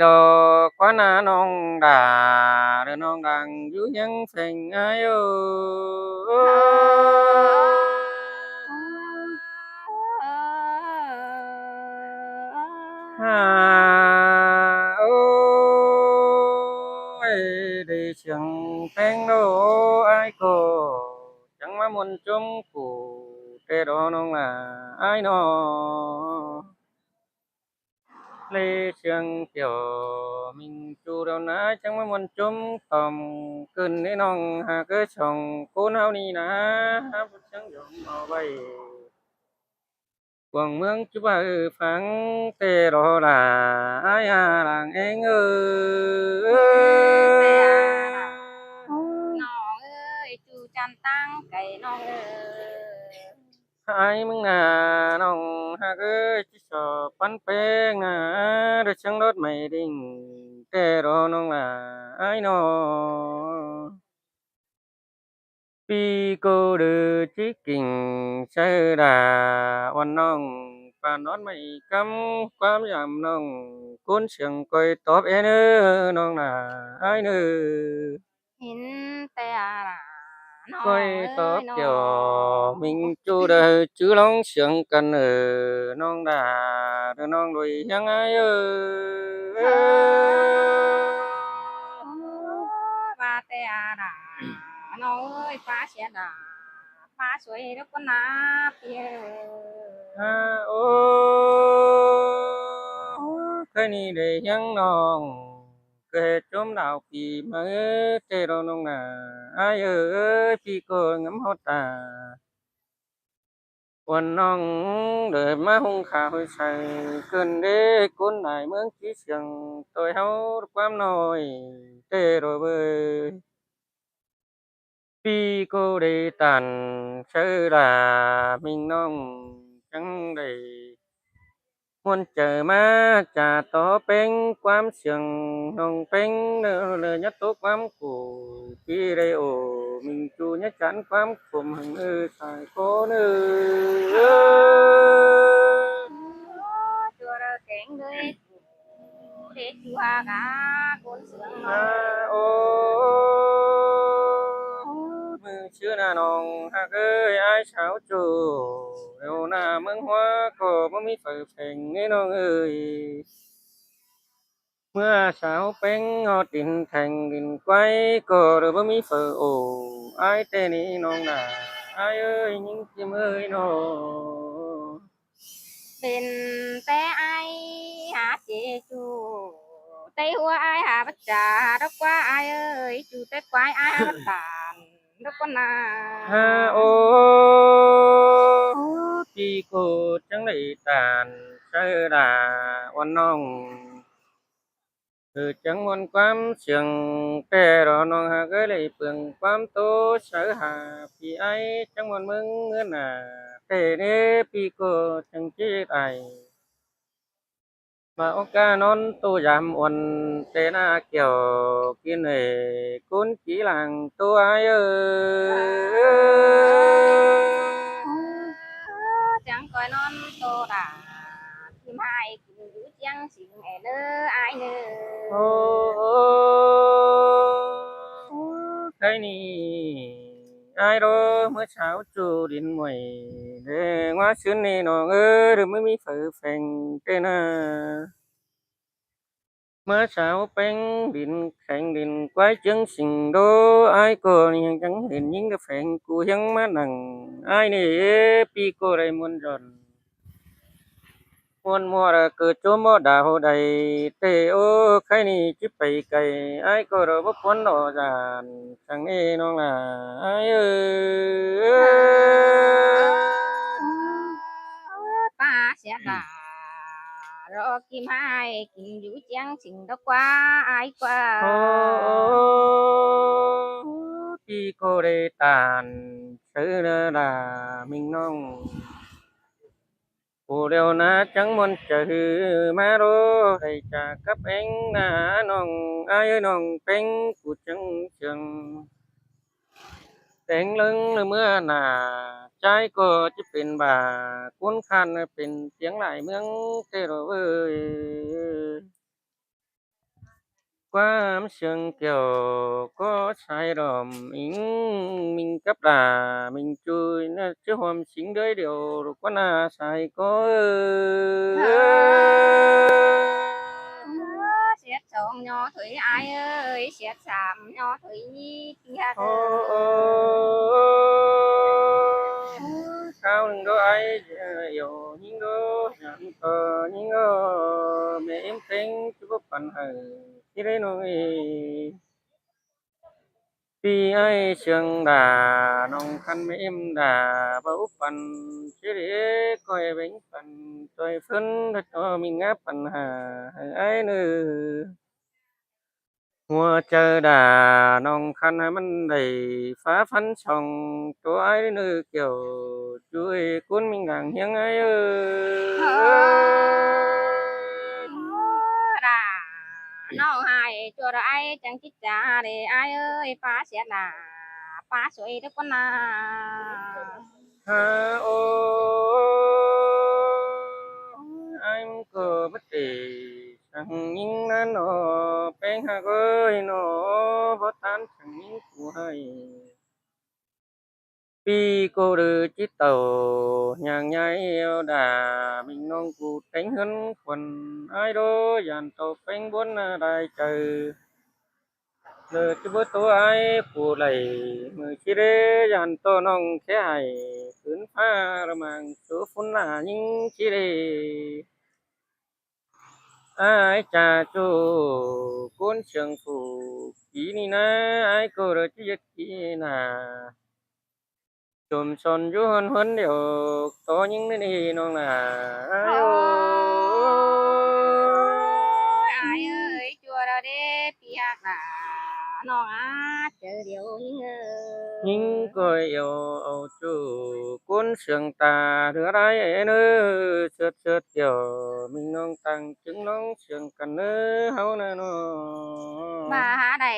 ດອກກວ່າໜ້ານ້ອງດາ ເດີນ້ອງດັງຢູ່ຫຽງແພງອ້າຍເອີຍ. ຫາ ໂອ້ຍ ໄດ້ສຽງແພງໂດອ້າຍກໍ ຈັ່ງມາມ່ວນຈົ່ມກູແຕ່ດອກນ້ອງຫຼ້າອ້າຍເນາະ. ເລສຽງແກ້ວມິງຈູດຽວນາ ຈັ່ງມາມ່ວນຈົ່ມຕ່ອມ ເກີນໃນນ້ອງຫາກເອີຍ ສອງຄົນເຮົານີ້ນາ ສຽງຢອມເອົາໄວ້ ກວາງເມືອງຈຸບໃຫ້ຟັງແຕ່ດອກຫຼ້າ ອ້າຍອາຫຼາງເອງເອີຍ. ນ້ອງເອີຍ ຈູຈັນຕັ້ງໄກນ້ອງເອີຍ. ອ້າຍເມືອງນານ້ອງຮັກເອີຍ ຊິຊອບປັນແປງນາ ດ້ວຍສຽງລົດໄມ້ດິ້ງແຕ່ດອກນ້ອງຫຼ້າອ້າຍເນາະ. ປີໂກເດີຈິກິງໃສ່ດາ ອ່ອນນ້ອງປານນອນໄມ້ກຳ ຄວາມຍາມນ້ອງ ໂກນສຽງກ້ອຍຕອບແອເນີ ນ້ອງຫຼ້າອ້າຍເນີ. ເຫັນແຕ່ອາຫຼ້ານ້ອງ ກ້ອຍຕອບແກ້ວມິງຈູເດີ ຈື່ລອງສຽງກັນເອີ ນ້ອງດາເດີ ນ້ອງໂດຍຫຽງອ້າຍເອີ. ວ່າແຕ່ອາຫຼ້ານ້ອງເອີຍ ຟ້າເສຍດາ ຟ້າສວຍເດີກວ່າໜ້າ ປີເອີ. ຫາ ໂອ້ ເຄີຍນີ້ໄດ້ຫຽງນ້ອງ ເກີດຈົມດາວປີໃໝ່ ເຕໂລນ້ອງນາອ້າຍເອີຍ ປີໂກງາມຮອດຕາ ອວນນ້ອງເດີມາຮຸ່ງຂາວໃສ ເກີນເດກຸນນາຍເມືອງຈີສຽງ ໂຕຍເຮົາຄວາມນ້ອຍ ເຕໂລເບີຍ. ປີໂກເດຕານເຊີລາມິງນ້ອງ ຈັ່ງໄດ້ມ່ວນໃຈມາຈາຕໍ່ເປັງຄວາມສຽງນ້ອງເປັງເນີ ຍາໂຕຄວາມກູປີໄດ້ໂອ ມິງຈູຍາຈັນຄວາມຄົມຫັງເອີ ສາຍໂກເນີ ໂຕເດີແກງເດີ ເດຈູອາກາໂກນເສືອງນ້ອງ ໂອ້ ມື້ຊື່ນານ້ອງຮັກເອີຍ ອ້າຍສາວໂຈ ແລ້ວໜ້າເມືອງຫົວກໍບໍ່ມີໄຟແຝງເດ້ນ້ອງເອີຍ. ເມື່ອສາວເປັງຮອດດິນແຂງດິນໄກວ ກໍເລີຍບໍ່ມີໄຟໂອ ອ້າຍແຕ່ນີ້ນ້ອງນາ ອ້າຍເອີຍ ຍິງຈິມເອີຍນ້ອງ. ເປັນແຕ່ອ້າຍຫາເຈຈູ ແຕ່ຫົວອ້າຍຫາບັດຈາດອກກວ່າອ້າຍເອີຍ ຈູແຕ່ຄວາຍອ້າຍຫາບັດຕານດອກກວ່ານາ ຫາໂອ ປີໂກຈັ່ງໄດ້ຕານໃສ່ລາອ່ອນນ້ອງ ເອີ ຈັ່ງມ່ວນຄວາມສຽງແຕ່ລະນ້ອງຫາກເອີຍ ໄດ້ເປືອງຄວາມໂຕໃສຫາພີ່ອ້າຍ ຈັ່ງມ່ວນເມືອງເຮືອນໜ້າແຕ່ເນ ປີໂກຈັ່ງຈິດອ້າຍ ມາໂອການອນໂຕຍາມອ່ອນແຕ່ໜ້າແກ້ວກິນເອ ກຸນຈີລາງໂຕອ້າຍເອີຍ ຈັ່ງກອຍນອນໂຕດາ ທີ່ມາໃຫ້ ຢູ່ຈຽງສິງແອເດີອ້າຍເດີ ໂອ້ ໄຄນີ້ອ້າຍໂດ ເມື່ອເຊົ້າຈູດິນໝວຍເດ ວ່າຊືນນີ້ນ້ອງເອີຍ ຫຼືບໍ່ມີໄຟແຝງເຕນາ ເມື່ອເຊົ້າແປງດິນແຂງດິນ ຄວາຍຈຽງສິງໂດ ອ້າຍກໍຍັງຈັງເຫັນຍິງກະແຝງກູຫຽງມານັ່ງ ອ້າຍນີ້ເອ ປີກໍໄດ້ມ່ວນຈອນ ມ່ວນມົວລະເກີດໂຈມບໍ່ດາວໃດເຕໂອ ໄຄນີ້ຈິໄປໄກ ອ້າຍກໍລະບໍ່ຄວນລໍຈານ ຈັ່ງເອນ້ອງຫຼ້າອ້າຍເອີຍ ປາເສຍດາ ລອກິມໃຫ້ກິນຢູ່ຈຽງສິງດອກກວ່າອ້າຍກວ່າ ໂອ ປີກໍໄດ້ຕານ ເຊີລະລາມິງນ້ອງ ໂອ ແລ້ວນາຈັ່ງມ່ວນໃຈມາໂລ ໄດ້ຈາກກັບເອງນານ້ອງ ອ້າຍເອີຍ ນ້ອງເປັງກູຈັ່ງເຊີງ ແຕງເລິງເມື່ອໜ້າ ຈາຍກໍຈະເປັນບາ ຄຸນຄານເປັນສຽງຫຼາຍເມືອງເຕໂລເອີຍ. ຄວາມເຊື່ອງແກ້ວກໍສາຍດອມ ອິງມິງກັບຫຼ້າມິງຈຸຍນະ ຈະຮ່ວມສິງເດືອຍດຽວ ລູກວ່າໜ້າສາຍກໍເອີຍ ສຽດສອງຍໍຖອຍອ້າຍເອີຍ ສຽດສາມຍໍຖອຍ ໂອ້ ຄາວໜຶ່ງໂດອ້າຍ ເອີ ຍິງໂດ ຍາມຕໍ່ຍິງໂດ ແມ່ເອັມເຕັງ ຈະບໍ່ປັນໃຫ້ທີ່ໄດ້ນ້ອງເອີຍ ພີ່ອ້າຍເຊື່ອງດາ ນ້ອງຄັນແມ່ເອັມດາ ເວົ້າປັນຊິເດ ຂ້ອຍແບ່ງປັນ ຊ່ອຍເພິ່ນ ເຂົາເຈົ້າມີງາປັນຫາໃຫ້ອ້າຍເນີ ຫົວໃຈດາ ນ້ອງຄັນໃຫ້ມັນໄດ້ຟ້າຟັນຊ່ອງ ໂຕອ້າຍເນີແກ້ວ ຈຸ້ຍກຸນມິງກາງຮຽງອ້າຍເອີຍ ດາ ນ້ອງອ້າຍ ຈົວດອາຍ ຈັ່ງຈິດຈາເດອ້າຍເອີຍ ປ້າສຽດໜ້າ ປ້າສວຍເດີຄົນນາ ຫາ ໂອ ອ້າຍມັນກໍບໍ່ເຕ ຊ່າງຍິງນັ້ນໜໍ ແປ້ງຫາກເອີຍໜໍ ບໍ່ທານຊ່າງຍິງຜູ້ໃຫ້ ປີໂກເດີຈິເຕົາ ຍ່າງໃຫຍ່ເອວດາ ມິງນ້ອງກູແຕ່ງເຮືອນຂວັນ ອ້າຍໂດ ຢ້ານເຕົາແປ້ງບົນນາໄດ້ໃຈ ເລີກຈະບໍ່ໂຕອ້າຍຜູ້ໄຫຼ ມືຊິເດ ຢ້ານໂຕນ້ອງແຄ່ໃຫ້ ຄືນຟ້າລະມັງ ໂຕຝຸ່ນລາຍິງຊິເດ ອ້າຍຈາຈູ ກຸນເຊື່ອງຜູ້ ປີນີ້ນາ ອ້າຍກໍເລີກຈະເຮັດປີໜ້າ ສົມສົນຢູ່ເຮືອນເຮືອນດຽວ ຕໍ່ຍິງນີ້ນ້ອງຫຼ້າ ໂອ້ຍ ອ້າຍເອີຍ ຈົວລະເດ ປີຮັກຫຼ້າ ນ້ອງອາດເຈີດຽວຍິງເອີຍ ຍິງກໍເອວເອົາຈູ ກຸນເຊື່ອງຕາເຫຼືອຫຼາຍເອີ ເສີດເສີດດຽວ ມີນ້ອງຕັ້ງຈຶ່ງນ້ອງເຊື່ອງກັນເນີ ເຮົານະນ້ອງ ບາຫາໄດ້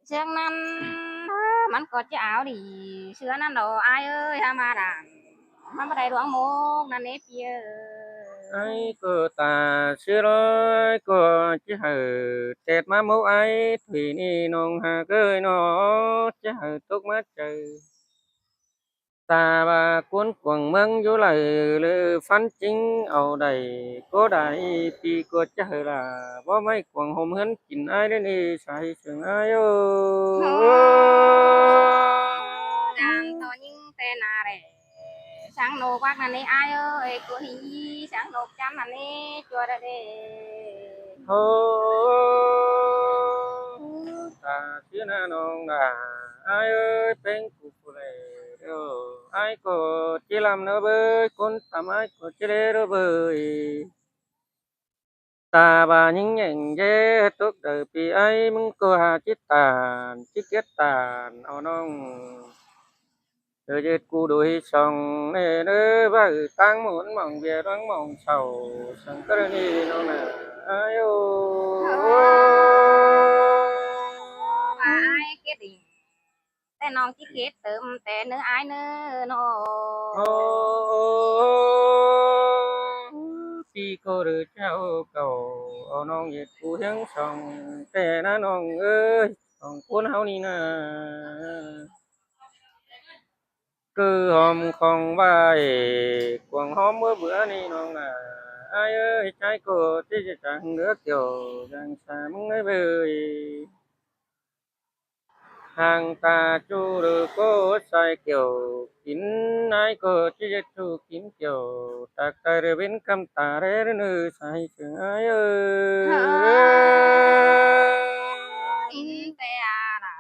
ເຊື່ອງນັ້ນ ມັນກໍຈະອາວດີ ເຊື່ອນັ້ນດອກອ້າຍເອີຍ ທຳມະດາ ມັນບໍ່ໄດ້ດວງໝົກນັ້ນເດ້ພີ່ເອີຍ ອ້າຍກໍຕາເຊື່ອລອຍ ກໍຈະໃຫ້ແຕດມາໝົກອ້າຍ ທຸຍນີ້ນ້ອງຫາກເອີຍເນາະ ຈະໃຫ້ຕົກມາໃຈ ຕາວ່າກົນກວາງເມືອງຢູ່ໄຫຼ ຫຼືຝັນຈິງເອົາໄດ້ກໍໄດ້ ປີກວ່າຈະໃຫ້ລາ ບໍ່ໄມ້ກວາງຫົມເຮືອນກິນອ້າຍເດ້ນີ້ ສາຍເຊິ່ງອ້າຍເອີຍ ຈານຕໍ່ຍິງແຕ່ໜ້າແລ ຊ່າງນົກວັກນັ້ນນີ້ອ້າຍເອີຍ ກູຮີຊ່າງນົກຈຳນັ້ນນີ້ ຈົວດະເດ ໂອ້ ຕາຊື່ນານ້ອງດາ ອ້າຍເອີຍ ເປັນ ຜູ້ແລ ເອີ ອ້າຍກໍຈິລຳເດີເບີຍ ຄົນຕຳອ້າຍກໍຈິເລເດີເບີຍ ຕາວ່າຍິງແຍ່ງເຢຕົກເດີປີອ້າຍ ມຶງກໍຫາຈິຕານ ຈິກຽດຕານ ເອົານ້ອງ ເດີເຈັດກູໂດຍຊ່ອງແນ່ເດີ ເວົ້າຕາງໝົນໝອງເບຍດວງໝອງເຊົາ ສັງກະລະນີນ້ອງນາ ອ້າຍໂອ ວ່າອ້າຍເກັດ ແຕ່ນ້ອງຊິເກັດເຕີມແຕ່ເນີອ້າຍເນີນ້ອງ ໂອ ປີກໍເດີເຈົ້າເກົ່າ ເອົານ້ອງເຮັດຜູ້ຮຽງຊ່ອງແຕ່ນະນ້ອງເອີຍ ສອງຄົນເຮົານີ້ນາ ຄືຫອມຂອງໄຫວ້ ກວາງຫອມເມື່ອເບືອນີ້ນ້ອງນາ ອ້າຍເອີຍ ໃຈກໍທີ່ຈະຈັງເຫຼືອກ່ຽວ ຢ່າງສາມເງຍເບີຍ ຫາງຕາຈູເຫຼືອກໍໃສ່ກ່ຽວ ກິນນາຍກໍທີ່ຈະຈູກິນກ່ຽວ ຕາກຕາຍເຣເວັນກຳຕາແລເນີ ສາຍເຊື່ອງອ້າຍເອີຍ ອິນແຕ່ອາລາ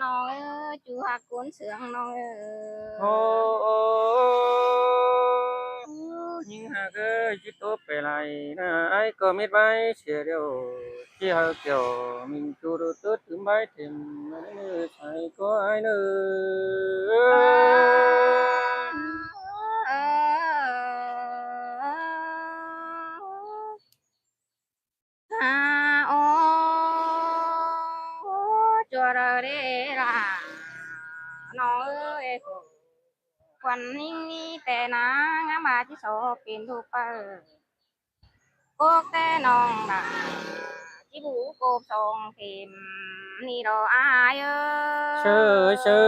ນ້ອງເອີຍ ຈູຮັກກຸນເຊື່ອງນ້ອງເອີຍ ໂອ້ ຍິງຮັກເອີຍ ຊິໂຕໄປໄລນາ ອ້າຍກໍມິດໄວ້ເສຍດຽວ ຊິຮັກກ່ຽວ ມິງຈູໂຕຕື່ມໄວ້ເຕັມ ໃສ່ກໍອ້າຍເນີ ຮາ ໂອ ຈົວເຣລາ ນ້ອງເອີຍ ຄວັນຍິງມີແຕ່ນາງ ງາມວ່າຊິຊອບເປັນລູກເປີ ໂກກແຕ່ນ້ອງຫຼາ ຈິບູໂກບສອງເຂັມນີ້ດອກອ້າຍເອີຍ. ເຊີຍເຊີ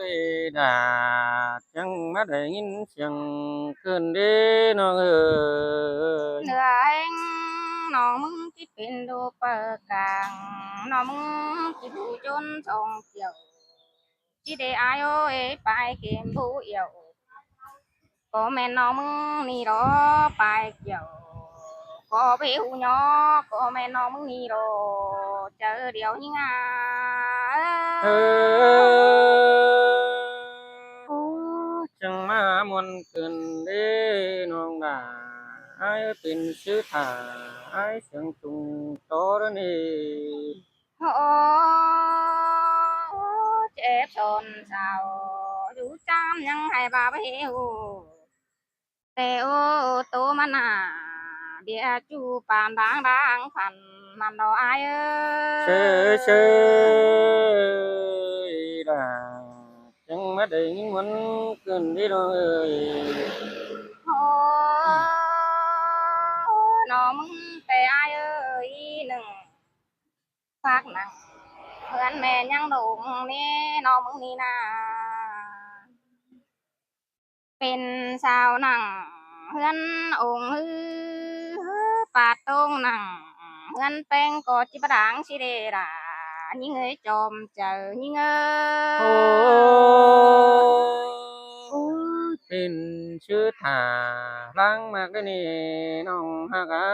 ຍດາດ ຈັ່ງມາໄດ້ຍິນສຽງເກີນເດ້ນ້ອງເອີຍ. ເໜືອແຮງນ້ອງມຶງທີ່ເປັນໂດປະກາງ ນ້ອງມຶງຈິບູຈົນສອງກ່ຽວ ຊິໄດ້ອ້າຍເອີຍ ປາຍເຂັມຜູ້ອຽວ ກໍແມ່ນນ້ອງມຶງນີ້ດອກປາຍກ່ຽວ ກໍເວຫູຍອ ກໍແມ່ນນ້ອງມຶງນີ້ດອກ ໃຈດຽວຍິງອາຍ. ເອີ ໂອ້ ຈັ່ງມາມ່ວນເກີນເດ້ນ້ອງຫຼ້າ ອ້າຍເປັນຊື່ຖ້າ ອ້າຍສຽງສູງຕໍ່ເດີນີ້. ໂອ້ ເຈັບຊອນເສົ້າ ຢູ່ຈາມຍັງໃຫ້ບາບເຫວ ແຕ່ໂອ້ ໂຕມາໜ້າ ເບຍຈູປານບາງບາງພັນ ມັນດອກອ້າຍເອີຍ. ເຊີຍເຊີຍດາດ ຈັ່ງມາໄດ້ຍິນມ່ວນເກີນເດ້ນ້ອງເອີຍ. ໂອ້ ນ້ອງມຶງແຕ່ອ້າຍເອີຍ ໜຶ່ງ ຝາກນັ່ງເຮືອນແມ່ຍັງດົງເນ ນ້ອງມຶງນີ້ນາ ເປັນສາວນັ່ງເຮືອນອົງ ປາດໂຕ່ງນັ່ງເຮືອນແປ້ງ ກໍຈິບາດາງຊິເດດາ ຍິງເອີຍ ຈອມໃຈຍິງເອີຍ. ໂອ້ ເປັນຊື່ຖ້າລາງມາກເດ້ນີ້ນ້ອງຮັກອາ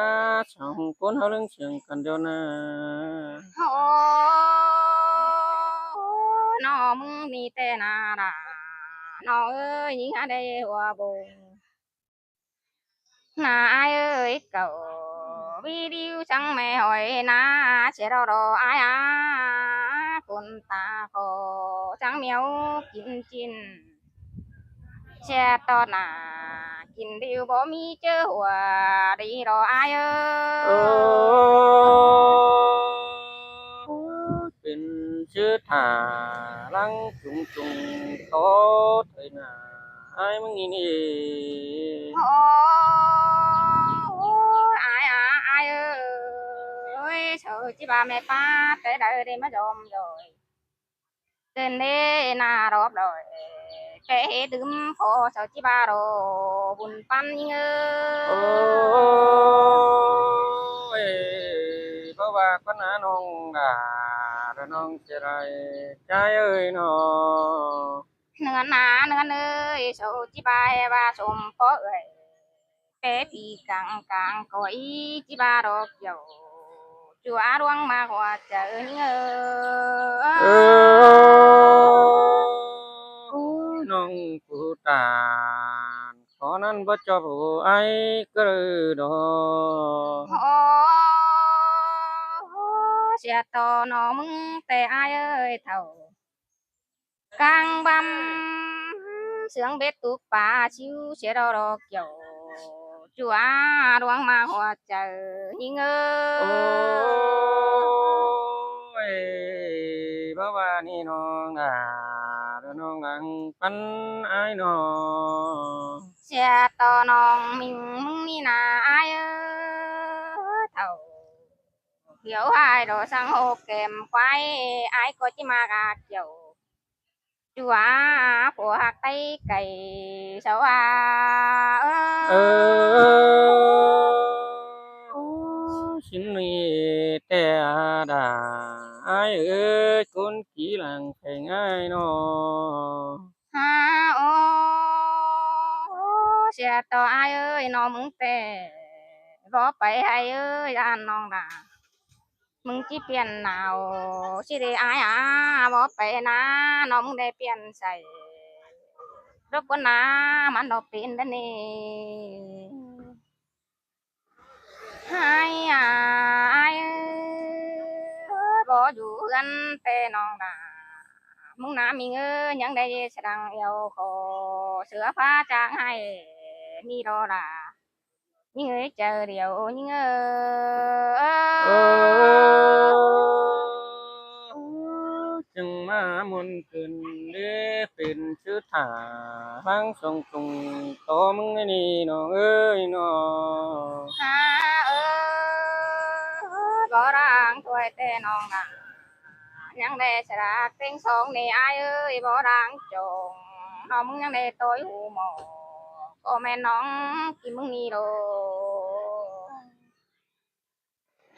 ສອງຄົນເຮົາເລື່ອງສຽງກັນດຽວນາ. ໂອ້ ນ້ອງມຶງມີແຕ່ໜ້າດາ ນ້ອງເອີຍ ຍິງຫາໄດ້ຫົວບົງ ໜ້າອ້າຍເອີຍເກົ່າ ວິວດິວສັງແມ່ຫອຍນາ ເສຍດອກດອກອ້າຍອາ ຄົນຕາຂໍສັງແມວກິນຈິ້ນ ເສຍຕໍ່ໜ້າກິນດິວ ບໍ່ມີເຈີຫົວດີດອກອ້າຍເອີຍ. ໂອ້ ເປັນຊື່ຖ້າຫຼັງຈຸງຈຸງ ໂຕເທີຍໜ້າອ້າຍມຶງນີ້ນີ້. ໂອ້ ອ້າຍອາ ອ້າຍເອີຍ ເຊົາຈິບາແມ່ປ້າ ແຕ່ໃດໄດ້ມາຢອມຢອຍ ເດີນເດໜ້າຮອບດອຍ ແປເຮັດດື່ມພໍເຊົາຈິບາໂລ ບຸນປັນຍິງເອີຍ. ໂອ້ຍ ບໍ່ວ່າກັນນານ້ອງດາ ແລະນ້ອງຊິໄດ້ໃຈເອີຍເນາະ. ເໜືອນນາເໜືອນເອີຍ ເຊົາຈິບາແອວ່າສົມພໍເອື້ອຍ ແປຜີກາງກາງກໍອີຈິບາດອກກ່ຽວ ຈົວດວງມາຫົວໃຈເອີຍ. ເອີ ໂອ້ ນ້ອງຜູ້ຕານ ຂໍນັ້ນບໍ່ຈອບໂອອ້າຍເກີດດອກ. ໂອ້ ເສຍຕໍ່ນ້ອງມຶງແຕ່ອ້າຍເອີຍເຖົ້າ ກາງບຳເຊື່ອງເບັດຕຸກປາຊິວ ເສຍດອກດອກກ່ຽວ ຈົວດວງມາຫົວໃຈຍິງເອີຍ. ໂອ້ຍ ບໍ່ວ່ານີ້ນ້ອງດາ ແລະນ້ອງຫຼັງປັນອ້າຍນ້ອງ ເສຍຕໍ່ນ້ອງມິງມຶງນີ້ນາອ້າຍເອີຍເຖົ້າ. ດຽວອ້າຍດອກສັງຫົກແກ້ມຄວາຍ ອ້າຍກໍຈະມາກາກ່ຽວ ຈົວຜູ້ຮັກໄປໄກສະຫວາເອີຍ. ເອີ ຊິນນີ້ແຕ່ດາ ອ້າຍເອີຍ ຄົນຂີ້ຫຼັງແຂງອ້າຍນ້ອງ. ຫາ ໂອ ເສຍຕໍ່ອ້າຍເອີຍ ນ້ອງມຶງແຕ່ບໍ່ໄປໃຫ້ເອີຍ ຢ້ານນ້ອງດາ ມຶງຈິປ່ຽນໜາວ ຊິໄດ້ອ້າຍອາ ບໍ່ໄປນາ ນ້ອງມຶງໄດ້ປ່ຽນໃສ່ ລົບກວນນາ ມັນບໍ່ເປັນດານີ້. ຫາຍອາຍ ບໍ່ຢູ່ເຮືອນແຕ່ນ້ອງດາ ມຶງນາມິງເອີຍ ຍັງໄດ້ສະດັງແອວຂໍ ເສືອຜ້າຈາກໃຫ້ມີດອກຫຼາ ຍິງເອີຍ ໃຈດຽວຍິງເອີຍ. ຈຶ່ງມາມ່ວນ ເປັນເປັນຊື່ຖ້າທາງສົ່ງຕົງຕໍ່ມຶງໃນນີ້ນ້ອງເອີຍນ້ອງ. ຫາເອີ ບໍ່ລ້າງຖ້ວຍແຕ່ນ້ອງນາ ຍັງໄດ້ສະຫຼາກເຕັງສອງນີ້ອ້າຍເອີຍ ບໍ່ລ້າງຈອງ ນ້ອງມຶງຍັງໄດ້ຕ່ອຍຫູໝໍ້ ກໍແມ່ນນ້ອງກິນມຶງນີ້ໂລດ.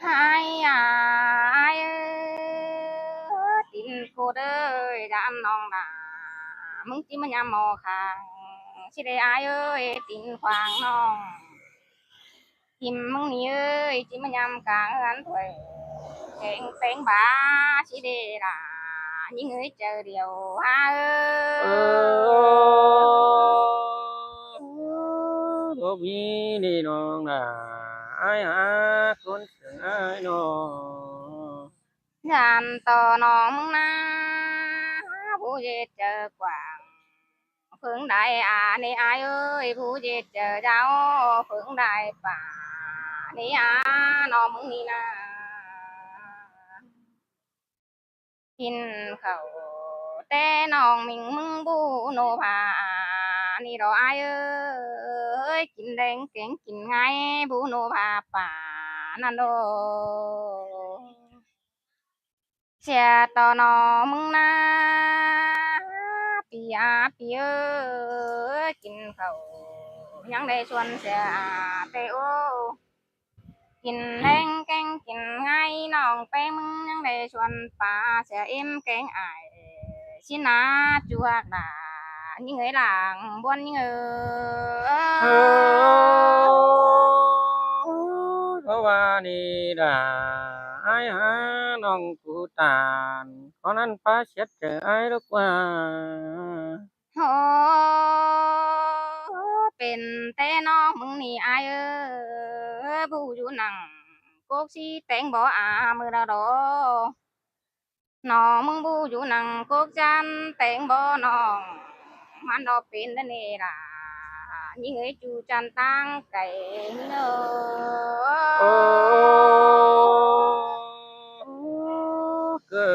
ອ້າຍ ອ້າຍເອີຍ ຕີນກູດເອີຍ ດາມນ້ອງນາ ມຶງຈິມາຍາມໝໍ້ຂ້າງ ຊິໄດ້ອ້າຍເອີຍ ຕີນຂວາງນ້ອງ ຖິ້ມມຶງນີ້ເອີຍ ຈິມາຍາມກາງເຮືອນຖ້ວຍ ແຂງແປງບາ ຊິໄດ້ຫຼ້າ ຍິງເອີຍ ເຈົ້າດຽວ ຫາເອີຍ ເອີ ບໍ່ມີນີ້ນ້ອງນາ ອ້າຍຫາຄົນເຊິ່ງອ້າຍນ້ອງ ຢ້ານຕໍ່ນ້ອງມຶງນາ ຜູ້ເຈັດເຈີກວ້າງ ເພິ່ງໄດ້ອານີ້ອ້າຍເອີຍ ຜູ້ເຈັດເຈີເຈົ້າ ເພິ່ງໄດ້ປານີ້ອາ ນ້ອງມຶງນີ້ນາ ກິນເຂົ້າແຕ່ນ້ອງມິງ ມຶງບູໂນພາ ນີ້ດອກອ້າຍເອີຍ ກິນແດງແກງກິນໄງ່ ບູໂນພາປານັ້ນດອກ ເສຍຕໍ່ນ້ອງມຶງນາ ປີອາປີເອີຍ ກິນເຂົ້າຍັງໄດ້ຊວນເສຍອາເຕໂອ ກິນແດງແກງກິນໄງ່ ນ້ອງແປ້ງມຶງຍັງໄດ້ຊວນປາ ເສຍເອັມແກງອ້າຍຊິນາ ຈວກດາຍິງເອີຍ ລ້າງບ່ອນຍິງເອີຍ ເອີ ເພາະວ່ານີ້ດາ ອ້າຍຫານ້ອງກູຕານ ເທົ່ານັ້ນປາເສຍດເຈີອ້າຍດອກວ່າ ໂຫ ເປັນແຕ່ນ້ອງມຶງນີ້ອ້າຍເອີຍ ຜູ້ຢູ່ນັ່ງກົກສີແຕງບໍ່ອາມື້ລະດອກ ນ້ອງມຶງບູຢູ່ນັ່ງກົກຈັນແຕງບໍ່ນ້ອງ ມັນດອກເປັນດາເນລາ ຍິງເອີຍ ຈູຈັນຕ່າງໄກຍິງເອີຍ ເກີ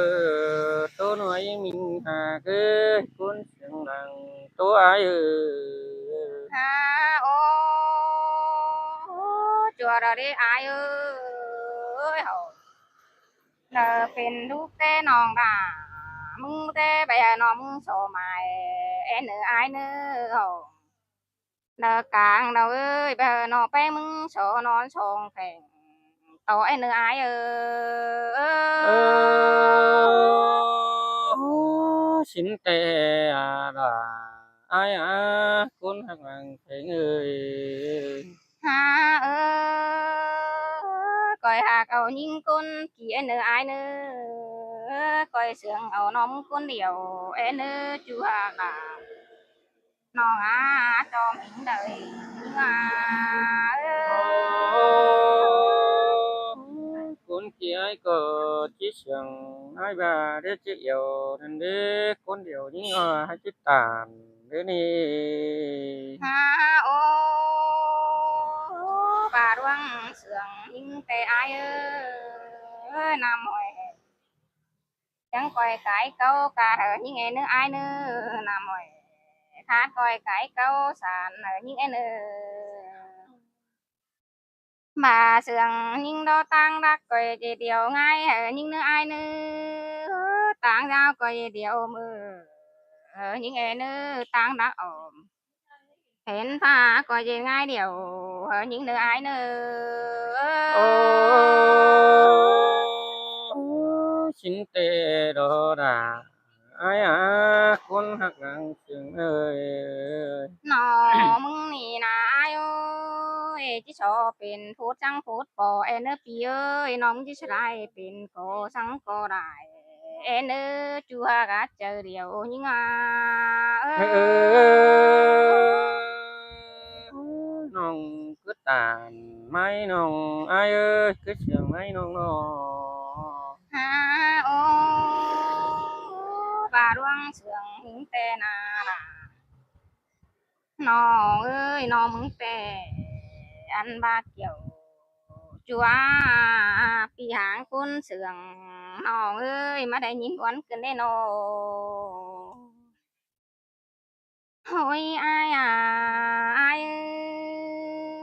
ດໂຕນ້ອຍຍິງມີຫາເກີດຄົນ ສຽງດັງໂຕອ້າຍເອີຍ ຫາໂອ ຈົວລະເດອ້າຍເອີຍ ເຮົາເລີເປັນລູກແຕ່ນ້ອງດາ ມຶງແຕ່ໄປໃຫ້ນ້ອງມຶງໂຊໝາຍ ແອນເອີຍອ້າຍເນີ ເຮົາເລີກາງດາວເອີຍ ໄປໃຫ້ນ້ອງແປ້ງມຶງໂຊນອນສອງແຂງ ໂຕເອັນເອີຍອ້າຍເອີຍ ເອີ ຊິນແຕ່ອາດາ ອ້າຍອາ ຄົນຮັກນາງແພງເອີຍ ຫາເອີຍ ຂ້ອຍຮັກເອົາຍິງຄົນກີ້ເອັນເອີຍອ້າຍເນີ ຂ້ອຍເຊື່ອງເອົານ້ອງຄົນດຽວ ເອັນເອີຍ ຈູຮັກນາ ນ້ອງອາ ຈອມຫິງເດີ ຍິງອາເອີຍ ຄົນຂີ້ອາຍກໍຈິສຽງອາຍບາເດຈິອຽວນັ້ນເດ ຄົນດຽວຍິງອາໃຫ້ຈິຕານເດນີ້ ຫາໂອ ບາດວງເຊື່ອງຍິງແຕ່ອາຍເອີຍ ນ້ຳຫ້ອຍ ຍັງກ້ອຍກາຍເກົ່າກາດ ເອີ ຍິງເອເນີ ອ້າຍເນີ ນ້ຳຫ້ອຍ ຂາດກ້ອຍກາຍເກົ່າສານ ເອີ ຍິງເອເນີ ບາເຊື່ອງຍິງດອກຕ່າງດັກ ກ້ອຍຈະດຽວງ່າຍ ເອີ ຍິງເນີ ອ້າຍເນີ ຕ່າງດາວກ້ອຍຈະດຽວມື ເອີ ຍິງເອເນີ ຕ່າງດັກອອມ ເຫັນພາກໍເຢັນງ່າຍດຽວ ເອີ ຍິງເນີ ອ້າຍເນີ ໂອ້ ຊິນເຕໂດດາ ອ້າຍອາ ຄົນຮັກນາງເຊິ່ງເອີຍ ນ້ອງມຶງນີ້ນາ ອ້າຍເອີຍ ຈິຊອເປັນພູດສັງພູດປໍ ເອັນເອີ ປີເອີຍ ນ້ອງຈິຊະໄດ້ເປັນກໍສັງກໍໄດ້ ເອັນເອີ ຈູຮັກເຈີດຽວຍິງອາ ເອີ ນ້ອງຄືຕານໄມ້ນ້ອງ ອ້າຍເອີຍ ຄືສຽງໄມ້ນ້ອງນ້ອງ ຫາໂອ ບາດວງເຊື່ອງຫິງແຕ່ນາລາ ນ້ອງເອີຍ ນ້ອງມຶງແຕ່ອັນບາດກ່ຽວ ຈົວປີຫາງຄົນເຊື່ອງ ນ້ອງເອີຍ ມາໄດ້ຍິນອວນຂຶ້ນເດ້ນ້ອງ ໂຫຍ ອ້າຍອາ ອ້າຍ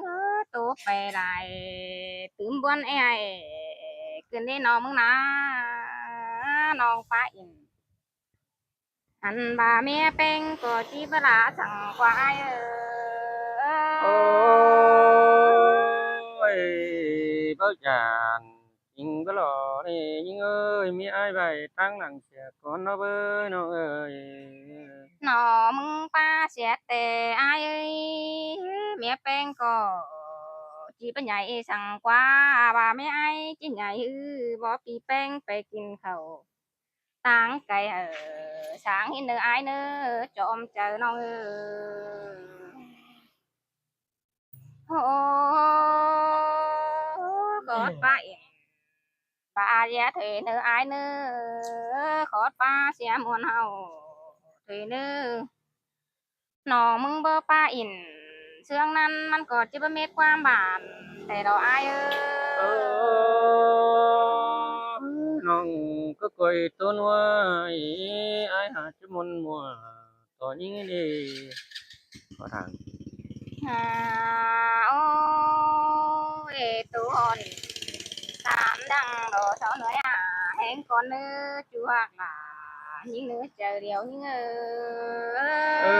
ເອີຍ ໂຕໄປຫຼາຍຕື່ມບ່ອນອ້າຍ ຂຶ້ນເດ້ນ້ອງມຶງນາ ນ້ອງປາອິນ. ອັນວ່າແມ່ແປ້ງກໍຈິບໍ່ລາສັງກວ່າອ້າຍເອີຍ. ໂອ້ຍ ເບົາຈານ ຍິງກໍຫຼໍ່ນີ້ຍິງເອີຍ ມີອ້າຍໄວ້ທາງຫຼັງເສຍກ່ອນເນາະເອີຍ ນ້ອງເອີຍ. ໜໍ່ມຶງປາເສຍແຕ່ອ້າຍເອີຍ ແມ່ແປ້ງກໍຈິບໍ່ໃຫຍ່ສັງກວ່າ ວ່າແມ່ອ້າຍຈິໃຫຍ່ ບໍ່ປີແປ້ງໄປກິນເຂົ້າ ຕ່າງໄກເອີ ສ້າງຫີນເນີອ້າຍເນີ ຈອມໃຈນ້ອງເອີ. ໂອ້ ກອດປາເອັນ ປາເສຍເທີເນີອ້າຍເນີ ກອດປາເສຍມ່ວນເຮົາເທີເນີ. ນ້ອງມຶງບໍ່ປາອິນ ເຊື່ອງນັ້ນມັນກໍຈິບໍ່ມີຄວາມຫວານແຕ່ດອກອ້າຍເອີຍ. ນ້ອງກໍກ້ອຍໂຕນ້ອຍ ອ້າຍຫາຈະມົນມົວ ຕອນຍິງນີ້ ຂໍທາງ ຫາ ໂອ້ຍ ໂຕອ່ອນ ຕາມດັງດອກສາວເໜືອຍ ຫາແຮງກ່ອນເນີ ຈູຮັກຫຼາ ຍິງເນີ ໃຈດຽວຍິງເອີຍ. ເອີ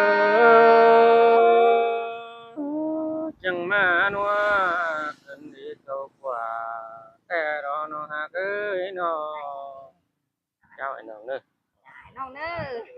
ຈັ່ງມານົວ ເກີນດີເທົ່າກວ່າ ແຕ່ດອກນ້ອງຮັກເອີຍນ້ອງ. ເຈົ້າ ໄອ້ນ້ອງເດີ ໄອ້ນ້ອງເດີ.